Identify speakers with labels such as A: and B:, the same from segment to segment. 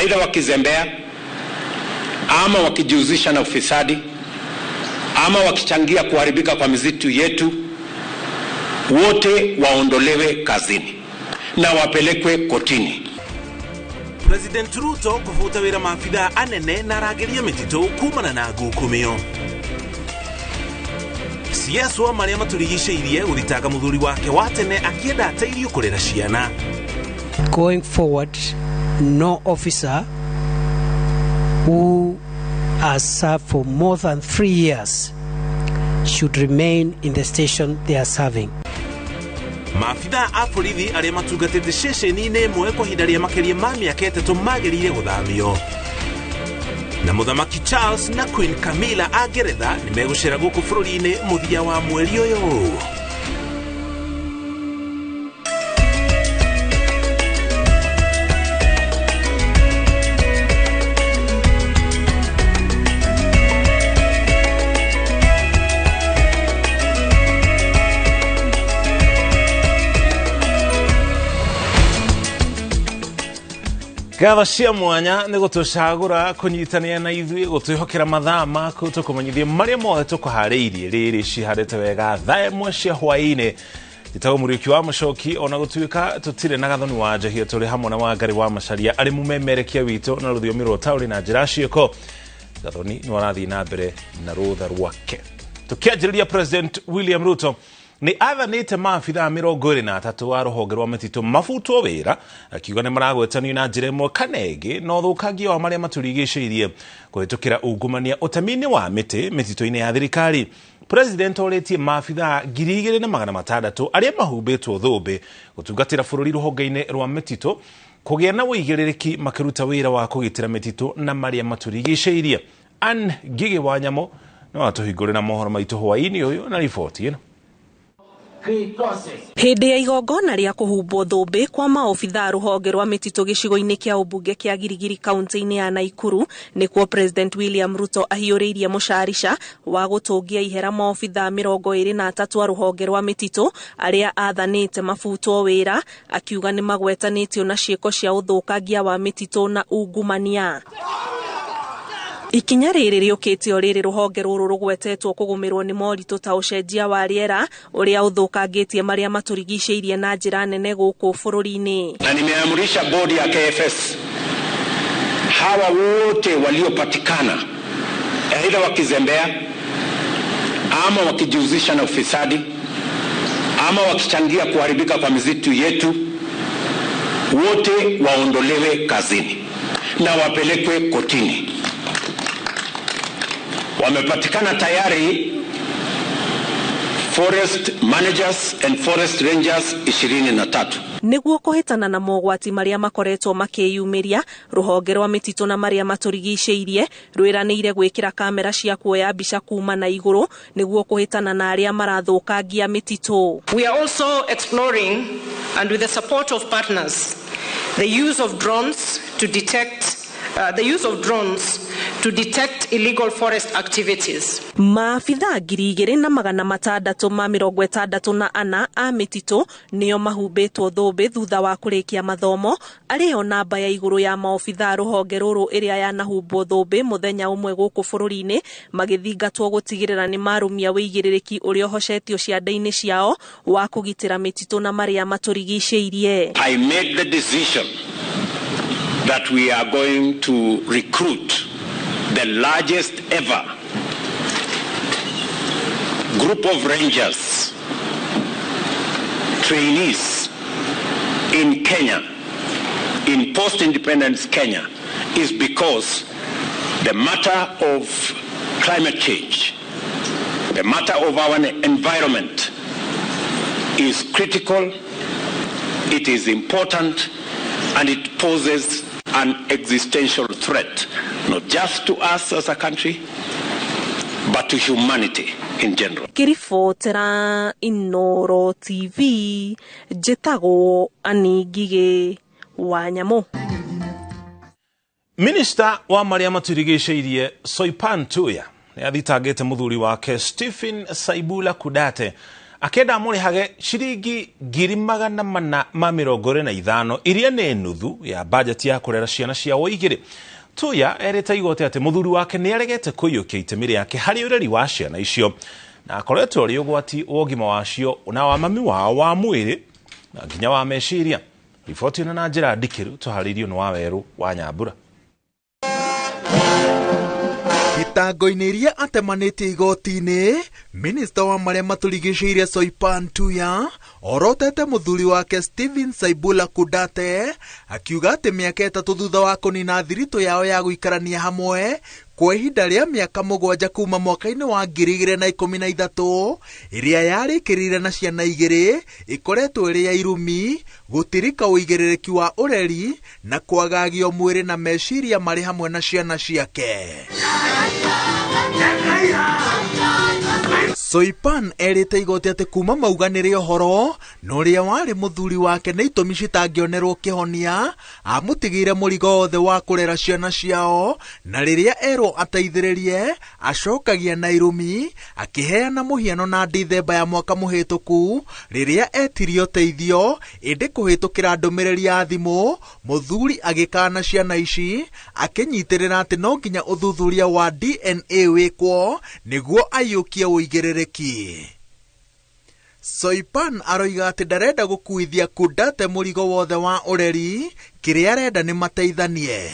A: Aidha wakizembea ama wakijihusisha na ufisadi ama wakichangia kuharibika kwa misitu yetu, wote waondolewe kazini na wapelekwe kotini.
B: President Ruto kũbuta wĩra maabithaa anene na arangĩri a mĩtitũ kumana na ngukumio. CS wa marĩa matũrigicĩirie gũthitanga mũthuri wake wa tene akĩenda ateithio kũrera ciana.
C: Going forward, no officer who has served for more than 3 years should remain in the station they are serving.
B: Maabithaa a borithi arĩa matungatĩte ceceni-inĩ ĩmwe kwa ihinda rĩa makĩria ma mĩaka 3 magĩrĩire gũthamio. Na Mũthamaki Charles na Queen Camilla a Ngeretha nĩ megũcera gũkũ bũrũri-inĩ mũthia wa mweri ũyũ. Ngatho cia mwanya nĩ gũtũcagũra kũnyitania na ithuĩ gũtwĩhokera mathaa maku tũkũmenyithie marĩa mothe tũkũharĩirie rĩrĩ ciharĩte wega thaa 1 cia hwaĩ-inĩ. Njĩtagwo Mũriũki wa Mũcoki, ona gũtuĩka tũtirĩ na Gathoni wa Njahio, tũrĩ hamwe na Wangari wa Macharia arĩ mũmemerekia witũ na rũthiomi rwa ũtaũri na njĩra ciĩko. Gathoni nĩ arathiĩ na mbere na rũtha rwake. Tũkĩanjĩrĩria, President William Ruto nĩ athanĩte maabithaa 23 a rũhonge rwa mĩtitũ mabutwo wĩra, akiuga nĩ maragwetanio na njĩra ĩmwe kana ĩngĩ na ũthũkangia wa marĩa matũrigicĩirie kũhĩtũkĩra ungumania ũtemi-inĩ wa mĩtĩ mĩtitũ-inĩ ya thirikari. President orĩtie maabithaa 2600 arĩa mahumbĩtwo thũmbĩ gũtungatĩra bũrũri rũhonge-inĩ rwa mĩtitũ kũgĩa na ũigĩrĩrĩki makĩruta wĩra wa kũgitĩra mĩtitũ na marĩa matũrigicĩirie. Ann Ngigĩ wa Nyamũ no atũhingũre na mohoro maitũ hwaĩ-inĩ ũyũ na riboti ĩno.
D: Hĩndĩ ya igongona rĩa kũhumbwo thũmbĩ kwa maobithaa rũhonge rwa mĩtitũ gĩcigo-inĩ kĩa ũmbunge kĩa Girigiri kaunti-inĩ ya Naikuru, nĩkuo President William Ruto ahiũrĩirie mũcarica wa gũtũngia ihera maobithaa 23 a rũhonge rwa mĩtitũ arĩa athanĩte mabutwo wĩra, akiuga nĩ magwetanĩtio na ciĩko cia ũthũkangia wa mĩtitũ na ungumania. Ikinya rĩrĩ rĩũkĩte o rĩrĩ rũhonge rũrũ rũgwetetwo kũgũmĩrwo nĩ moritũ ta ũcenjia wa rĩera ũrĩa ũthũkangĩtie marĩa matũrigicĩirie na njĩra nene gũkũ bũrũri-inĩ.
A: Na nimeamrisha bodi ya KFS hawa wote waliopatikana aidha wakizembea ama wakijihusisha na ufisadi ama wakichangia kuharibika kwa misitu yetu, wote waondolewe kazini na wapelekwe kotini. Wamepatikana tayari forest managers and forest rangers 23.
D: Nĩguo kũhĩtana na mogwati marĩa makoretwo makĩyumĩria, rũhonge rwa mĩtitũ na marĩa matũrigicĩirie rwĩranĩire gwĩkĩra kamera cia kuoya mbica kuma na igũrũ nĩguo kũhĩtana na arĩa marathũkangia mĩtitũ.
E: We are also exploring, and with the support of partners, the use of drones to detect the use of drones to detect illegal forest activities.
D: Maabithaa 2664 a mĩtitũ nĩo mahumbĩtwo thũmbĩ thutha wa kũrĩkia mathomo, arĩo namba ya igũrũ ya maobithaa rũhonge rũrũ ĩrĩa yanahumbwo thũmbĩ mũthenya ũmwe gũkũ bũrũri-inĩ, magĩthingatwo gũtigĩrĩra nĩ marũmia wĩigĩrĩrĩki ũrĩa ũhocetio ciande-inĩ ciao wa kũgitĩra mĩtitũ na marĩa matũrigicĩirie.
A: I made the decision that we are going to recruit the largest ever group of rangers, trainees in Kenya, in post-independence Kenya, is because the matter of climate change, the matter of our environment is critical, it is important, and it poses an existential threat, not just to us as a country, but to humanity in general.
D: Ngĩribotera Inooro TV, njĩtagwo Annie Ngigĩ wa Nyamũ.
B: Minister wa marĩa matũrigicĩirie Soipan Tuya nĩ athitangĩte mũthuri wake Stephen Saibula Kudate Akĩenda amũrĩhage ciringi 425,000 iria nĩ nuthu ya bajeti ya kũrera ciana ciao igĩrĩ. Tuya erĩte igoti atĩ mũthuri wake nĩ aregete kũiyũkia itemi rĩake harĩ ũreri wa ciana icio na akoretwo arĩ ũgwati wa ũgima wacio na wa mami wao wa mwĩrĩ na nginya wa meciria. Riboti ĩno na njĩra ndikĩru tũharĩirio nĩ Wawerũ wa Nyambura.
F: Thitango-inĩ iria atemanĩtie igoti-inĩ, minista wa marĩa matũrigicĩirie Soipan Tuya orotete mũthuri wake Stephen Saibula Kudate akiuga atĩ mĩaka 3 thutha wa kũnina thiritũ yao ya gũikarania hamwe kwa ihinda rĩa mĩaka 7 kuma mwaka-inĩ wa 2013 ĩrĩa yarĩkĩrĩire na ciana 2 ĩkoretwo ĩrĩ ya irumi, gũtirika ũigĩrĩrĩki wa ũreri na kwagagio mwĩrĩ na meciria marĩ hamwe na ciana ciake. Soipan erĩte igoti atĩ kuma mauganĩre ũhoro na ũrĩa warĩ mũthuri wake nĩ itũmi citangĩonerwo kĩhonia, amũtigĩire mũrigo wothe wa kũrera ciana ciao, na rĩrĩa erwo ateithĩrĩrie acokagia na irumi, akĩheana mũhiano na Dithemba ya mwaka mũhĩtũku rĩrĩa etirie ũteithio, ĩndĩ kũhĩtũkĩra ndũmĩrĩri ya thimũ mũthuri agĩkana ciana ici, akĩnyitĩrĩra atĩ no nginya ũthuthuria wa DNA wĩkwo nĩguo aiyũkie ũigĩrĩrĩki. Soipan aroiga atĩ ndarenda gũkuithia Kudate mũrigo wothe wa ũreri, kĩrĩa arenda nĩ mateithanie.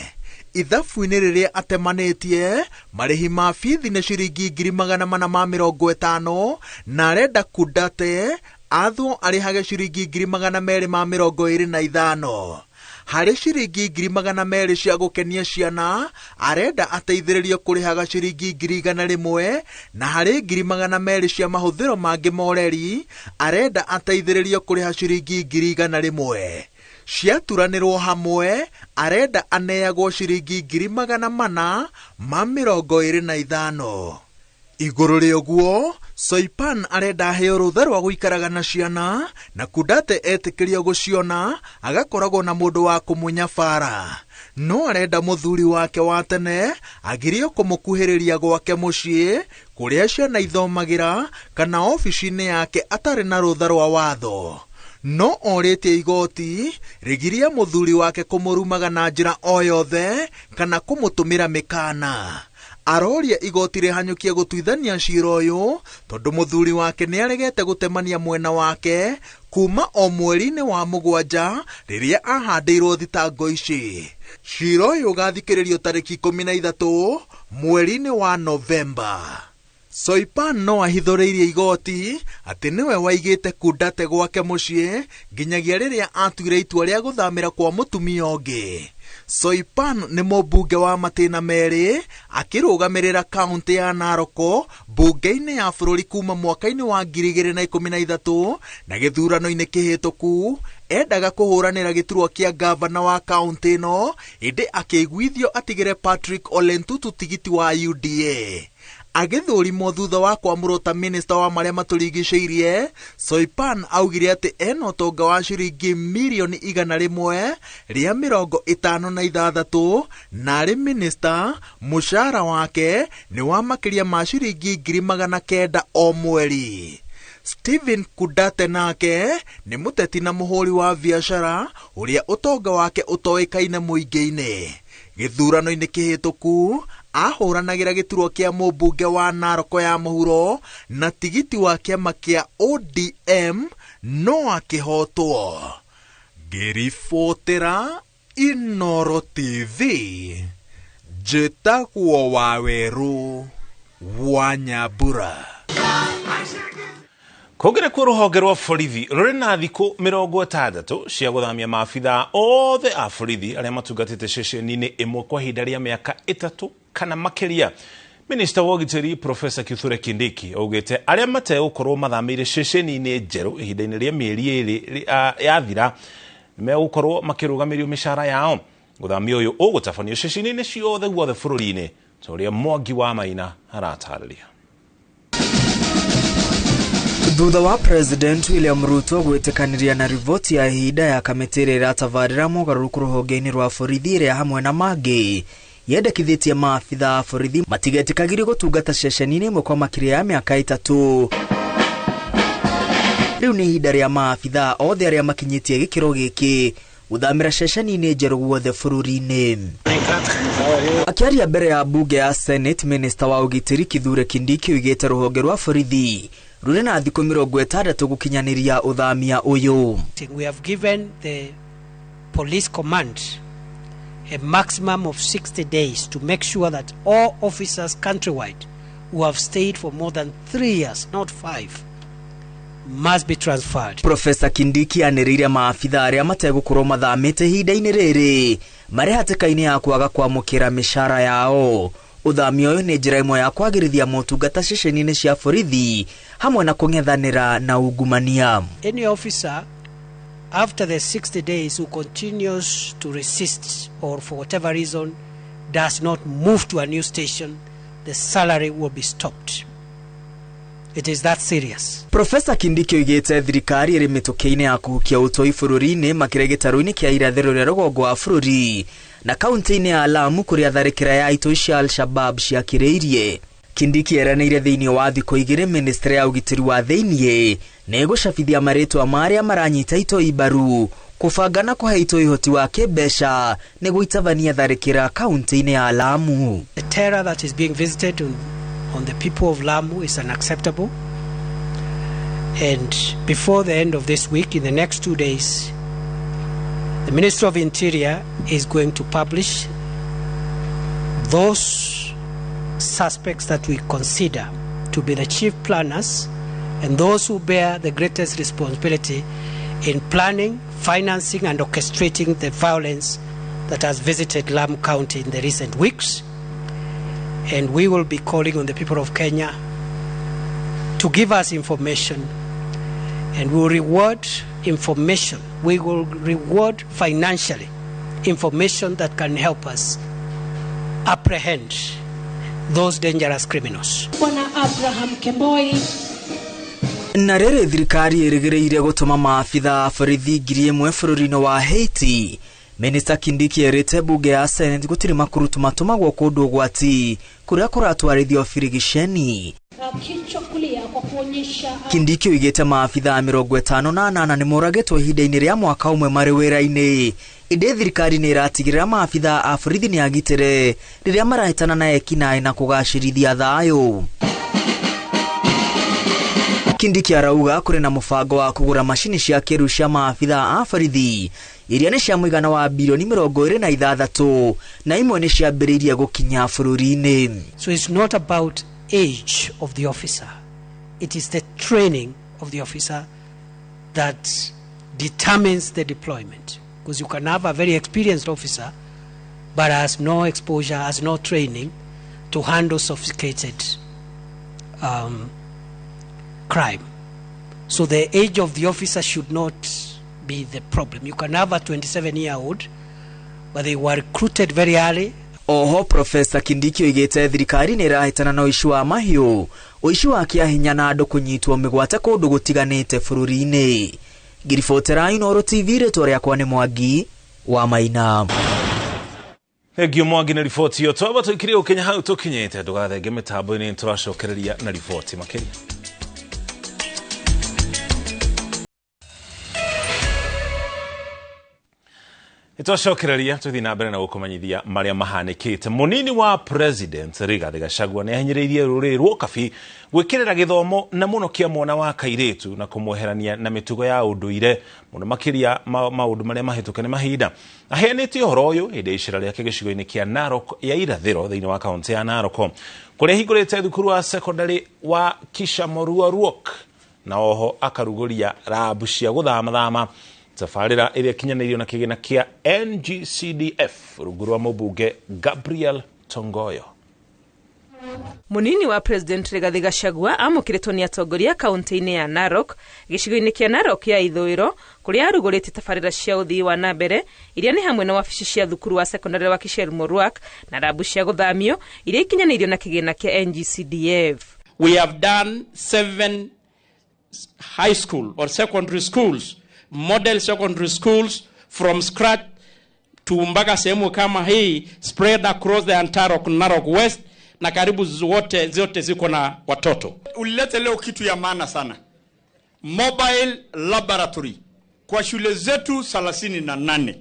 F: Ithabu-inĩ rĩrĩa atemanĩtie, marĩhi ma bithi nĩ ciringi 450,000 na arenda Kudate athwo arĩhage ciringi 225,000. Harĩ ciringi 200,000 cia gũkenia ciana, arenda ateithĩrĩrio kũrĩhaga ciringi 100,000, na harĩ 200,000 cia mahũthĩro mangĩ ma ũreri, arenda ateithĩrĩrio kũrĩha ciringi 100,000. Ciaturanĩrwo hamwe, arenda aneagwo ciringi 425,000. Igũrũ rĩa ũguo, Soipan arenda aheo rũtha rwa gũikaraga na ciana, na Kudate etĩkĩrio gũciona agakoragwo na mũndũ wa kũmũnyabara. No arenda mũthuri wake wa tene agirio kũmũkuhĩrĩria gwake mũciĩ kũrĩa ciana ithomagĩra kana obici-inĩ yake atarĩ na rũtha rwa watho. No orĩtie igoti rĩgirie mũthuri wake kũmũrumaga na njĩra o yothe kana kũmũtũmĩra mĩkana. Aroria igoti rĩhanyũkie gũtuithania cira ũyũ tondũ mũthuri wake nĩ aregete gũtemania mwena wake kuma o mweri-inĩ wa 7 rĩrĩa ahandĩirwo thitango ici. Cira ũyũ ũgathikĩrĩrio tarĩki 13 mweri-inĩ wa Novemba. Soipan no ahithũrĩirie igoti atĩ nĩwe waigĩte Kudate gwake mũciĩ nginyagia rĩrĩa atuire itua rĩa gũthamĩra kwa mũtumia ũngĩ. Soipan nĩ mũmbunge wa matĩna merĩ akĩrũgamĩrĩra kaunti ya Narok mbunge-inĩ ya bũrũri kuma mwaka-inĩ wa 2013 na gĩthurano-inĩ kĩhĩtũku endaga kũhũranĩra gĩturwa kĩa gavana wa kaunti ĩno, ĩndĩ akĩiguithio atigĩre Patrick Ole Ntutu tigiti wa UDA. Agĩthũrimwo thutha wa kwamũrwo ta minista wa marĩa matũrigicĩirie, Soipan augire atĩ ena ũtonga wa ciringi 156,000,000 na arĩ minista mũcara wake nĩ wa makĩria ma ciringi 900,000 o mweri. Stephen Kudate nake nĩ mũteti na mũhũri wa biacara ũrĩa ũtonga wake ũtoĩkaine mũingĩ-inĩ. Gĩthurano-inĩ kĩhĩtũku ahũranagĩra gĩturwa kĩa mũmbunge wa Narok ya mũhuro na tigiti wa kĩama kĩa ODM no akĩhotwo. Ngĩribotera Inoro TV, njĩtagwo Wawerũ wa Nyambura.
B: Kũngĩrĩ kuo rũhonge rwa borithi rũrĩ na thikũ 60 cia gũthamia maabithaa othe a borithi arĩa matungatĩte ceceni-inĩ ĩmwe kwa ihinda rĩa mĩaka 3 kana makĩria. Minista wa ũgitĩri Profesa Kithure Kindiki augĩte arĩa mategũkorwo mathamĩire ceceni-inĩ njerũ ihinda-inĩ rĩa mĩeri 2 yathira nĩmegũkorwo makĩrũgamĩrio mĩcara yao. Ũthamia ũyũ ũgũtabanio ceceni-inĩ ciothe guothe bũrũri-inĩ ta ũrĩa Mwangi wa Maina aratarĩria.
G: Thutha wa President William Ruto gwĩtĩkanĩria na riboti ya ihinda ya kamĩtĩ ĩrĩa ĩratabarĩra mogarũrũku rũhonge-inĩ rwa borithi ĩrĩa hamwe na mangĩ yendekithĩtie maabitha a borithi matigetĩkagĩrio gũtungata ceceni-inĩ ĩmwe kwa makĩria ya mĩaka 3. Rĩu nĩ ihinda rĩa maabithaa othe arĩa makinyĩtie gĩkĩro gĩkĩ gũthamĩra ceceni-inĩ njerũ guothe bũrũri-inĩ. Akĩaria mbere ya bunge ya Senate, Minister wa ũgitĩri Kithure Kindiki oigĩte rũhonge rwa borithi rũrĩ na thikũ 60 gũkinyanĩria ũthamia ũyũ.
C: We have given the police command a maximum of 60 days to make sure that all officers countrywide who have stayed for more than 3 years, not 5, must be transferred.
G: Professor Kindiki anĩrĩire maabithaa arĩa mategũkorwo mathamĩte ihinda-inĩ rĩrĩ marĩ hatĩka-inĩ ya kwaga kwamũkĩra mĩcara yao. Ũthamia ũyũ nĩ njĩra ĩmwe ya kwagĩrithia motungata ceceni-inĩ cia borithi hamwe na kũng'ethanĩra na ungumania.
C: Any officer after the 60 days who continues to resist or for whatever reason does not move to a new station, the salary will be stopped. It is that serious.
G: Professor Kindiki oigĩte thirikari ĩrĩ mĩtũkĩ-inĩ ya kũhukia ũtoi bũrũri-inĩ makĩria gĩtarũ-inĩ kĩa irathĩro rĩa rũgongo wa bũrũri na kaunti-inĩ ya Lamu kũrĩa tharĩkĩra ya itoi cia Al-Shabab ciakĩrĩirie. Kindiki eranĩire thĩinĩ wa thikũ igĩrĩ ministry ya ũgitĩri wa thĩinĩ nĩ ĩgũcabithia marĩtwa ma arĩa maranyita itoi mbaru kũbanga na kũhe itoi ũhoti wa kĩmbeca nĩguo itabanie tharĩkĩra kaunti-inĩ ya Lamu.
C: The terror that is being visited on the people of Lamu is unacceptable. And before the end of this week, in the next 2 days, the Minister of Interior is going to publish those suspects that we consider to be the chief planners and those who bear the greatest responsibility in planning, financing, and orchestrating the violence that has visited Lamu County in the recent weeks. And we will be calling on the people of Kenya to give us information, and we will reward information. We will reward financially information that can help us apprehend those dangerous criminals.
H: Bwana Abraham Kemboi.
G: Na rĩrĩ thirikari ĩrĩgĩrĩire gũtũma maabithaa a borithi 1,000 bũrũri-inĩ wa Haiti. Minister Kindiki erĩte bunge ya Senate gũtirĩ makurutu matũmagwo kũndũ ũgwati kũrĩa kũratwarithio birigiceni. Kindiki oigĩte maabithaa 58 nĩ moragĩtwo ihinda-inĩ rĩa mwaka ũmwe marĩ wĩra-inĩ. Ĩndĩ thirikari nĩ ĩratigĩrĩra maabithaa a borithi nĩ agitĩre rĩrĩa marahĩtana na ekinaĩ na kũgacĩrithia thayũ. Kindiki arauga kũrĩ na mũbango wa kũgũra macini cia kĩrĩu cia maabithaa a borithi iria nĩ cia mũigana wa bilioni 26 na imwe nĩ ciambĩrĩirie gũkinya bũrũri-inĩ.
C: So it's not about age of the officer. It is the training of the officer that determines the deployment. Because you can have a very experienced officer but has no exposure, has no training to handle sophisticated crime. So the age of the officer should not be the problem. You can have a 27-year-old, but they were recruited very early.
G: Oho Professor Kindiki oigĩte thirikari nĩ ĩrahĩtana na ũici wa mahiũ, ũici wa kĩahinya na andũ kũnyitwo mĩgwate kũndũ gũtiganĩte bũrũri-inĩ. Ngiribotera Inooro TV, rĩtwa rĩakwa nĩ Mwangi wa Maina.
B: Thengio Mwangi na riboti ĩyo. Twaba tũikire gũkinya hau tũkinyĩte, ndũgathenge mĩtambo-inĩ, nĩtũracokereria na riboti makĩria. Nĩtwacokereria tũthiĩ na mbere na gũkũmenyithia marĩa mahanĩkĩte. Mũnini wa President Rigathi Gachagua nĩahinyĩrĩirie rũrĩrĩ rwa Ũkabi gwĩkĩrĩra gĩthomo na mũno kĩa mwana wa kairĩtu na kũmweherania na mĩtugo ya ũndũire mũno makĩria maũndũ marĩa mahĩtũke nĩ mahinda. Aheanĩte ũhoro ũyũ hĩndĩ ya icera rĩake gĩcigo-inĩ kĩa Narok ya irathĩro thĩinĩ wa kaũntĩ ya Narok kũrĩa ahingũrĩte thukuru wa secondary wa Kishamorua Ruok na oho akarugũria rabu cia gũthamathama tabarĩra ĩrĩa ĩkinyanĩirio na kĩgĩna kĩa NGCDF rungu rwa mũmbunge Gabriel Tongoyo.
I: Munini wa President Rigathi Gachagua amũkĩrĩtwo nĩ atongoria kaunti-inĩ ya Narok gĩcigo-inĩ kĩa Narok ya ithũĩro kũrĩa arugũrĩtie tabarĩra cia ũthii wa na mbere iria nĩ hamwe na wabici cia thukuru wa secondary wa Kishelmoruak na rabu cia gũthamio iria ikinyanĩirio na kĩgĩna kĩa NGCDF.
J: We have done 7 high school or secondary schools, model secondary schools from scratch to mpaka sehemu kama hii spread across the entire Narok West na karibu zote ziko na watoto.
K: Ulilete leo kitu ya maana sana. mobile laboratory kwa shule zetu 38.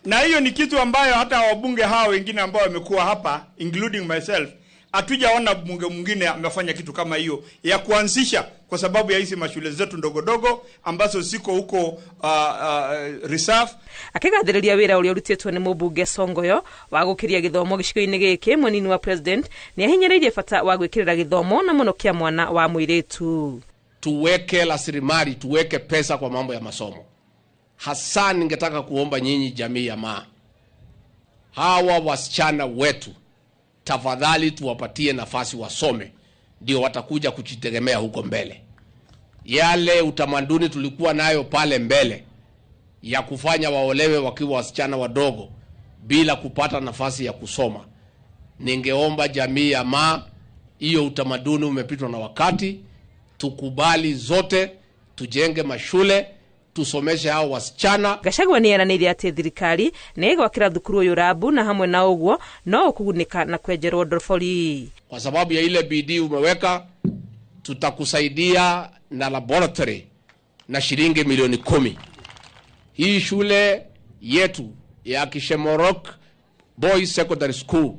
K: Na hiyo ni kitu ambayo hata wabunge hao wengine ambao wamekuwa hapa including myself hatujaona mbunge mwingine amefanya kitu kama hiyo ya kuanzisha, kwa sababu ya hizi mashule zetu ndogo ndogo ambazo ziko huko reserve.
I: Akigathĩrĩria wĩra ũrĩa ũrutĩtwo nĩ mũmbunge Songoyo wa gũkĩria gĩthomo gĩcigo-inĩ gĩkĩ, mũnini wa president nĩ ahinyĩrĩirie bata wa gwĩkĩrĩra gĩthomo na mũno kĩa mwana wa mũirĩtu.
L: Tuweke rasilimali, tuweke pesa kwa mambo ya masomo. Hasa ningetaka kuomba nyinyi jamii ya Maa, hawa wasichana wetu tafadhali tuwapatie nafasi wasome, ndio watakuja kujitegemea huko mbele. Yale utamaduni tulikuwa nayo pale mbele ya kufanya waolewe wakiwa wasichana wadogo bila kupata nafasi ya kusoma, ningeomba jamii ya Maa, hiyo utamaduni umepitwa na wakati. Tukubali zote, tujenge mashule, tusomeshe hao wasichana.
I: Gachagua nĩ eranĩire atĩ thirikari nĩ ĩgwakĩra thukuru ũyũ rabu na hamwe na ũguo no ũkũgunĩka na kwenjerwo ndobori.
L: Kwa sababu ya ile bidii umeweka, tutakusaidia na laboratory na shilingi milioni 10. Hii shule yetu ya Kishemorok Boys Secondary School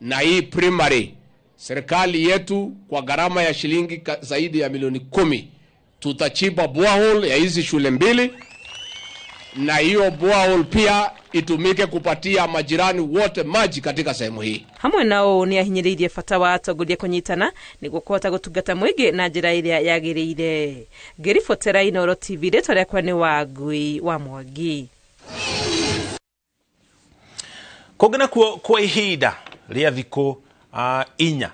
L: na hii primary, serikali yetu kwa gharama ya shilingi zaidi ya milioni 10 tutachimba borehole ya hizi shule mbili, na hiyo borehole pia itumike kupatia majirani wote maji katika sehemu hii.
I: Hamwe na ũũ nĩ ahinyĩrĩirie bata wa atongoria kũnyitana nĩguo kũhota gũtungata mũingĩ na njĩra ĩrĩa yagĩrĩire. Ngĩribotera Inooro TV, rĩtwa rĩakwa nĩ Wangui wa Mwangi.
B: Kũngĩ nakuo, kwa ihinda rĩa thikũ 4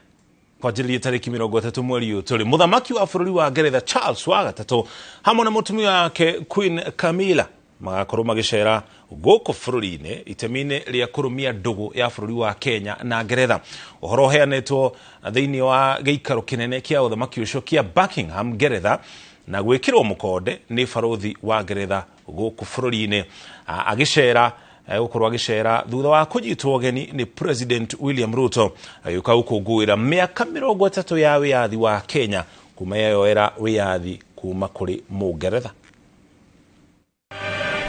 B: kwanjĩrĩria tarĩki 30 mweri ũyũ tũrĩ, mũthamaki wa bũrũri wa Ngeretha Charles wa gatatũ hamwe na mũtumia wake Queen Camilla magakorwo magĩcera gũkũ bũrũri-inĩ itemi-inĩ rĩa kũrũmia ndũgũ ya bũrũri wa Kenya na Ngeretha. Ũhoro ũheanĩtwo thĩinĩ wa gĩikaro kĩnene kĩa ũthamaki ũcio kĩa Buckingham, Ngeretha, na gwĩkĩrwo mũkonde nĩ barũthi wa Ngeretha gũkũ bũrũri-inĩ, agĩcera gũkorwo agĩcera thutha wa kũnyitwo ũgeni nĩ President William Ruto agĩũka gũkũngũĩra mĩaka 30 ya wĩyathi wa Kenya kuma yeyoera wĩyathi kuma kũrĩ Mũngeretha.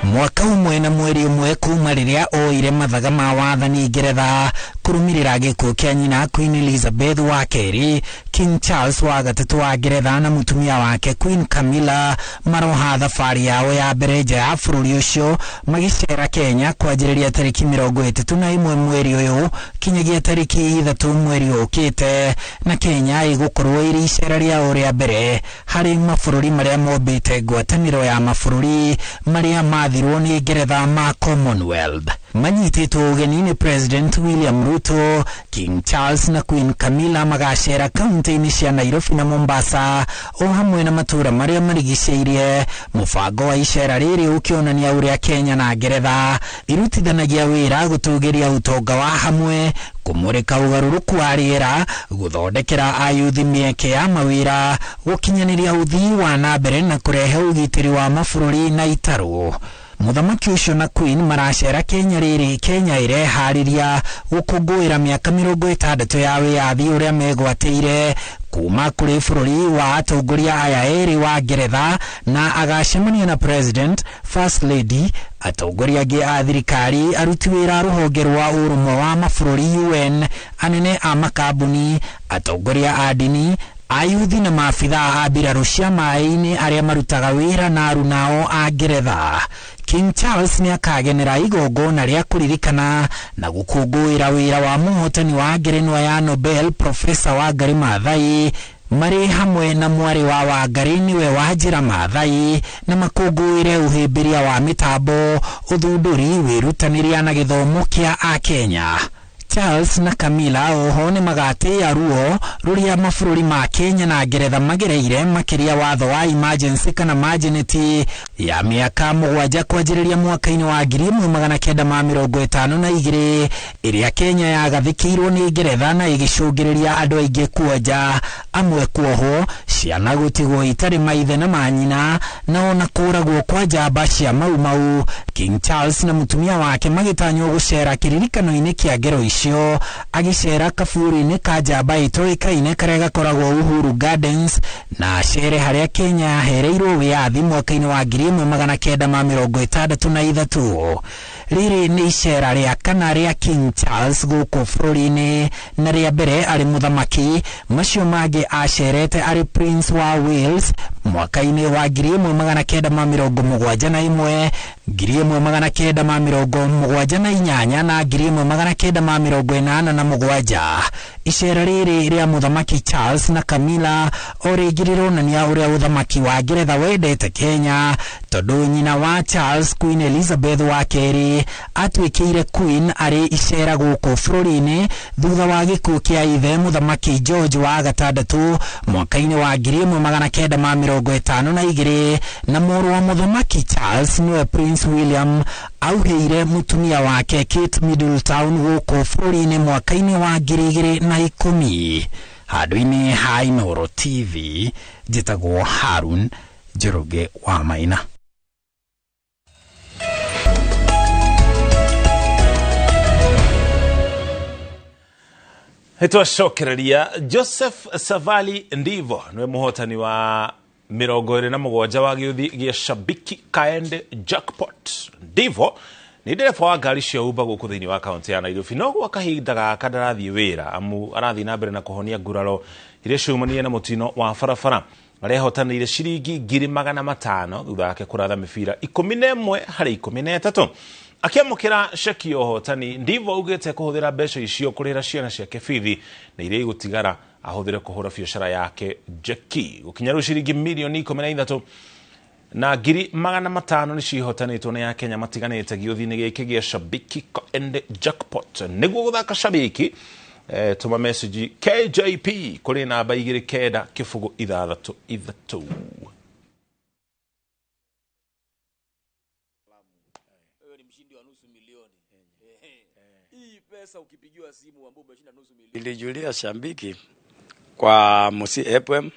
M: Mwaka ũmwe na mweri ũmwe kuma rĩrĩa oire mathaga ma wathani Ngeretha kũrũmĩrĩra gĩkuũ kĩa nyina Queen Elizabeth wa kerĩ, King Charles wa gatatũ wa Ngeretha na mũtumia wake Queen Camilla maroha thabarĩ yao ya mbere nja ya bũrũri ũcio magĩcera Kenya kwanjĩrĩria tarĩki 31 mweri ũyũ kinyagia tarĩki 3 mweri ũkĩte, na Kenya ĩgũkorwo ĩrĩ icera rĩao rĩa mbere harĩ mabũrũri marĩa mombĩte ngwatanĩro ya mabũrũri marĩa mathirwo nĩ Ngeretha ma Commonwealth. Manyitĩtwo ũgeni nĩ President William Ruto, King Charles na Queen Camilla magacera kaunti-inĩ cia Nairobi na Mombasa o hamwe na matũũra marĩa marigicĩirie. Mũbango wa icera rĩrĩ ũkĩonania ũrĩa Kenya na Ngeretha irutithanagia wĩra gũtũgĩria ũtonga wa hamwe, kũmũrĩka ũgarũrũku wa rĩera, gũthondekera ayuthi mĩeke ya mawĩra, gũkinyanĩria ũthii wa na mbere na kũrehe ũgitĩri wa mabũrũri na itarũ. Mũthamaki ũcio na Queen maracera Kenya rĩrĩ Kenya ĩreharĩria gũkũngũĩra mĩaka 60 ya wĩyathi ũrĩa megwatĩire kuma kũrĩ bũrũri wa atongoria aya erĩ wa Ngeretha, na agacemania na President, First Lady, atongoria angĩ a thirikari, aruti wĩra a rũhonge rwa ũrũmwe wa mabũrũri UN, anene a makambuni, atongoria a ndini, ayuthi na maabithaa a mbirarũ cia maĩ-inĩ arĩa marutaga wĩra na arunao a Ngeretha. King Charles nĩ akagenera igongona rĩa kũririkana na gũkũngũĩra wĩra wa mũhotani wa ngerenwa ya Nobel Profesa Wangari Maathai marĩ hamwe na mwarĩ wa Wangari nĩwe Wanjĩra Maathai, na makũngũĩre ũhĩmbĩria wa mĩtambo, ũthundũri, wĩrutanĩria na gĩthomo kĩa Akenya. Charles na Camilla oho nĩ magatĩĩa ruo rũrĩa mabũrũri ma Kenya na Ngeretha magereire, makĩria watho wa emergency kana emergency ya mĩaka 7 kwanjĩrĩria mwaka-inĩ wa 1952 ĩrĩa Kenya yagathĩkĩirwo nĩ Ngeretha na ĩgĩcũngĩrĩria andũ aingĩ kuonja, amwe kuohwo, ciana gũtigwo itarĩ maithe na manyina, na ona kũragwo kwa njamba cia Mau Mau. King Charles na mũtumia wake magĩtanywo gũcera kĩririkano-inĩ kĩa ngero icio. macio agĩcera kaburi-inĩ ka njamba ĩtoĩkaine karĩa gakoragwo Uhuru Gardens na acere harĩa Kenya yahereirwo wĩyathi mwaka-inĩ wa 1963. Rĩrĩ nĩ icera rĩa kana rĩa King Charles gũkũ bũrũri-inĩ na rĩa mbere arĩ mũthamaki. Macio mangĩ acerete arĩ Prince wa Wales mwaka-inĩ wa 1971, 1978 na 1987. Icera rĩrĩ rĩa mũthamaki Charles na Camilla o rĩngĩ rĩronania ũrĩa ũthamaki wa Ngeretha wendete Kenya, tondũ nyina wa Charles, Queen Elizabeth wa kerĩ, atuĩkĩire Queen arĩ icera gũkũ bũrũri-inĩ thutha wa gĩkuũ kĩa ithe mũthamaki George wa gatandatũ mwaka-inĩ wa 1952, na mũrũ wa mũthamaki Charles nĩwe Prince William auhĩire mũtumia wake Kate Middleton gũkũ bũrũri-inĩ mwaka-inĩ wa 2010. Handũ-inĩ ha Inooro TV, njĩtagwo Harun Njoroge wa Maina.
B: Nĩtwacokereria Joseph Savali Ndivo nĩwe mũhotani wa 27 wa gĩũthi gĩa Shabiki Kaende Jackpot. Ndivo nĩ ndereba wa ngari cia Uber gũkũ thĩinĩ wa kaunti ya Nairobi, no gwa kahinda gaka ndarathiĩ wĩra amu arathiĩ na mbere na kũhonia nguraro iria ciumanire na mũtino wa barabara. Arehotanĩire ciringi 500,000 thutha wake kũratha mĩbira 11 harĩ 13. Akĩamũkĩra ceki ya ũhotani, Ndivo augĩte kũhũthĩra mbeca icio kũrĩhĩra ciana ciake bithi na iria igũtigara ahũthĩre kũhũra biacara yake Jeki. Gũkinya rĩu ciringi mirioni 13 na 500,000 nĩ cihotanĩtwo nĩ Akenya matiganĩte gĩũthi-inĩ gĩkĩ gĩa Shabiki Kaende Jackpot. Nĩguo gũthaka Shabiki, tũma message KJP kũrĩ namba 2 9 0 6 3.
N: Nilijulia Shabiki kwa Musi FM,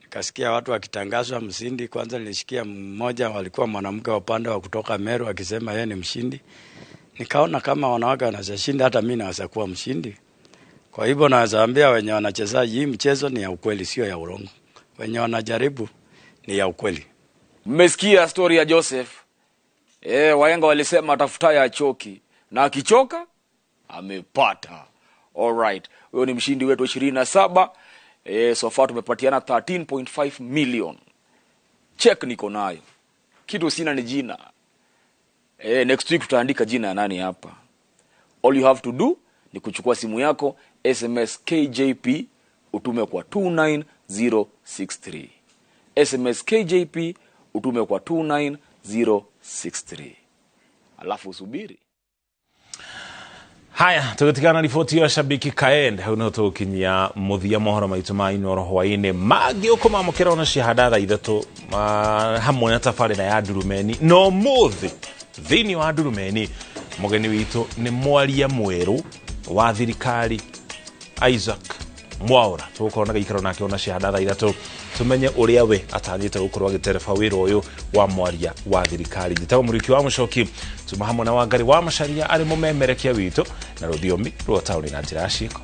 N: nikasikia watu wakitangazwa mshindi. Kwanza nilisikia mmoja walikuwa mwanamke wa upande wa kutoka Meru akisema yeye ni mshindi. Nikaona kama wanawake wanashinda, hata mimi naweza kuwa mshindi. Kwa hivyo naweza ambia wenye wanacheza hii mchezo ni ya ukweli, sio ya urongo. Wenye wanajaribu ni ya ukweli.
O: Mmesikia story ya Joseph. Wahenga walisema atafutaye achoki, na akichoka amepata. Alright, huyo ni mshindi wetu 27. So far tumepatiana 13.5 million. Check niko nayo. Kitu sina ni jina. Next week tutaandika jina ya nani hapa. All you have to do ni kuchukua simu yako, SMS KJP utume kwa 29063. SMS KJP utume kwa 29063. Alafu usubiri.
B: Haya, tũgĩtigana riboti ya Shabiki Kaende hau no tũgũkinyia mũthia mohoro maitũ ma Inooro hwaĩ-inĩ mangĩ ũkũmamũkĩra ona ciahanda thaa 3 hamwe na tabarĩra ya Ndurumeni. No mũthĩ thĩinĩ wa Ndurumeni mũgeni witũ nĩ mwaria mwerũ wa thirikari Isaac Mwaura. Tũgũkorwo na gĩikaro nake ona ciahanda thaa 3 tumenye ũrĩa we atanyĩte gũkorwo agĩtereba wĩra ũyũ wa mwaria wa thirikari. Njĩtagwo Mũriũki wa Mũcoki, tuma hamwe na Wangari wa Macharia arĩ mũmemerekia witũ na rũthiomi rwa taũni na njĩra ya ciĩko.